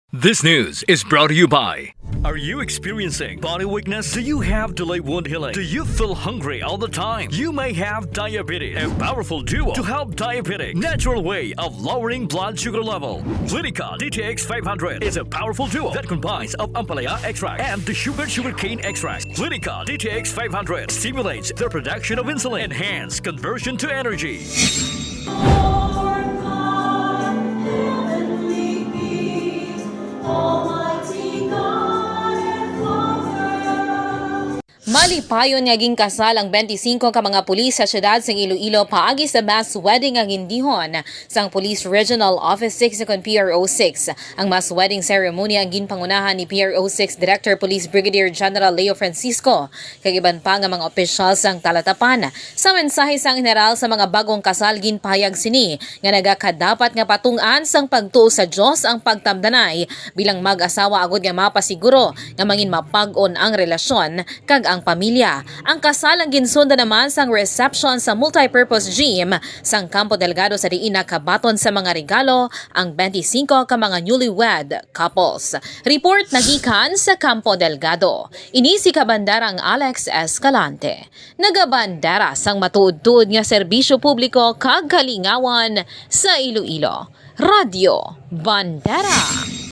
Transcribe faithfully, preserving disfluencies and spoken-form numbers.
This news is brought to you by. Are you experiencing body weakness? Do you have delayed wound healing? Do you feel hungry all the time? You may have diabetes. A powerful duo to help diabetic natural way of lowering blood sugar level. Clinica D T X five hundred is a powerful duo that combines of ampalaya extract and the sugar sugarcane extract. Clinica D T X five hundred stimulates the production of insulin, enhance conversion to energy. Malipayon nga ginkasal ang twenty-five ka mga pulis sa siyudad sang Iloilo paagi sa mass wedding nga gindihon sang Police Regional Office six ug P R O six. Ang mass wedding ceremony ang ginpangunahan ni P R O six Director Police Brigadier General Leo Francisco kag iban pa nga mga opisyal sang Talatapan. Sa mensahe sang general sa mga bagong kasal, ginpahayag sini nga nagakadapat nga patungod sang pagtuo sa Dios ang pagtamdanay bilang mag-asawa agud nga mapasiguro nga mangin mapag-on ang relasyon kag ang pamilya. Ang kasal ang ginsundan naman sang reception sa multipurpose gym sang Campo Delgado sa diin nakabaton sa mga regalo ang twenty-five ka mga newlywed couples. Report nagikan sa Campo Delgado. Ini si Kabandarang Alex Escalante, nagabandera sang matuod-tuod nga serbisyo publiko kag kalingawan sa Iloilo. Radyo Bandera.